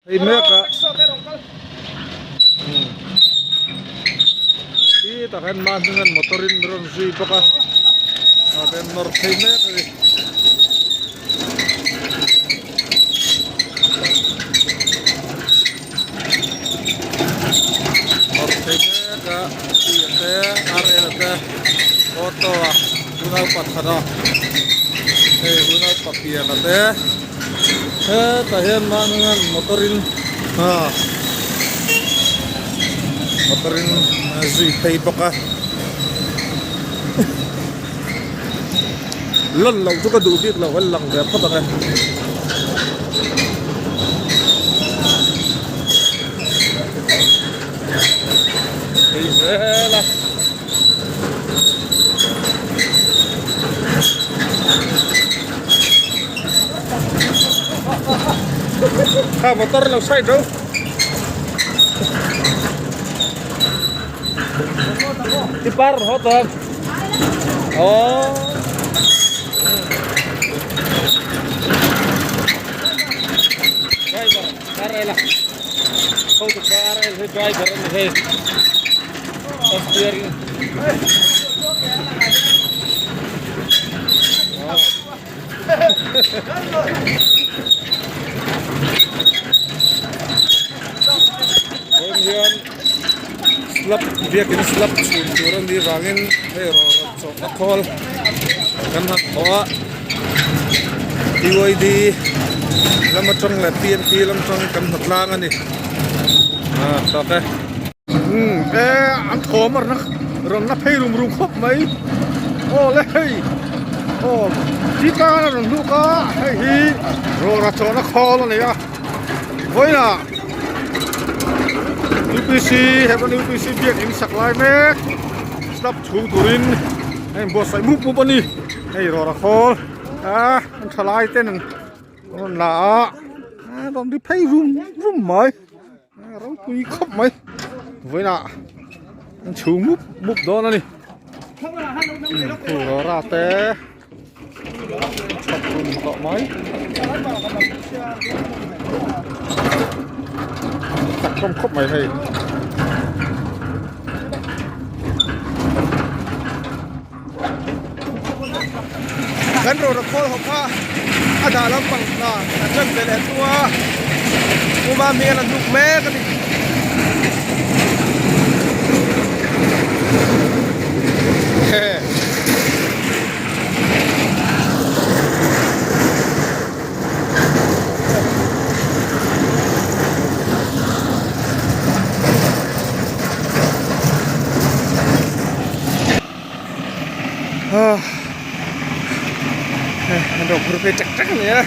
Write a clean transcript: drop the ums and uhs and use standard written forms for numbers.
Hei mek a khi tah hian mahni hian motor in rawn zui bawk a ah te nawr phei mek a ni. Nawr phei mek a puia te ar el te auto a unau pathana hei unau papiana te. Hetah hian mahni motor in ah motor in a zui phei bawk a lan loh chu ka duh bik lo a lang ve phawt ang e. Hei zel a. Kha motor lo side ro. Tipar ho to. Oh. Driver, RL. Ho to RL he driver ani hei. Steering. Vawiin hian slab biakin slab chhun tur a nih vangin hei rawh rawn chawhna khawl kan han thawh a BYD lam atang leh PNP lam atang kan hna tlang a ni ah tak e. Umm e an thawm a rawn la phei rum rum khawp mai aw le hei aw ti tan a rawn hluk a hei hi rawra chawhna khawl a ni a vawiinah UPC heaven UPC biak in sak lai mek slab chhung turin a inbuatsaih mup mup a ni hei rawra khawl a an tha lai ten an rawn la a a rawn ri phei rum rum mai. Ropui khawp mai vawiinah an chhung mup mup dawn a ni khu rawra te chhawp rum tawh mai chak hlawm khawp mai hei. Kan rawra khawl ho kha a dah lampang hna a tan ve leh thung a, Puma hmel a hnuk mek a ni. An rawn phur phei ṭek ṭek a ni a.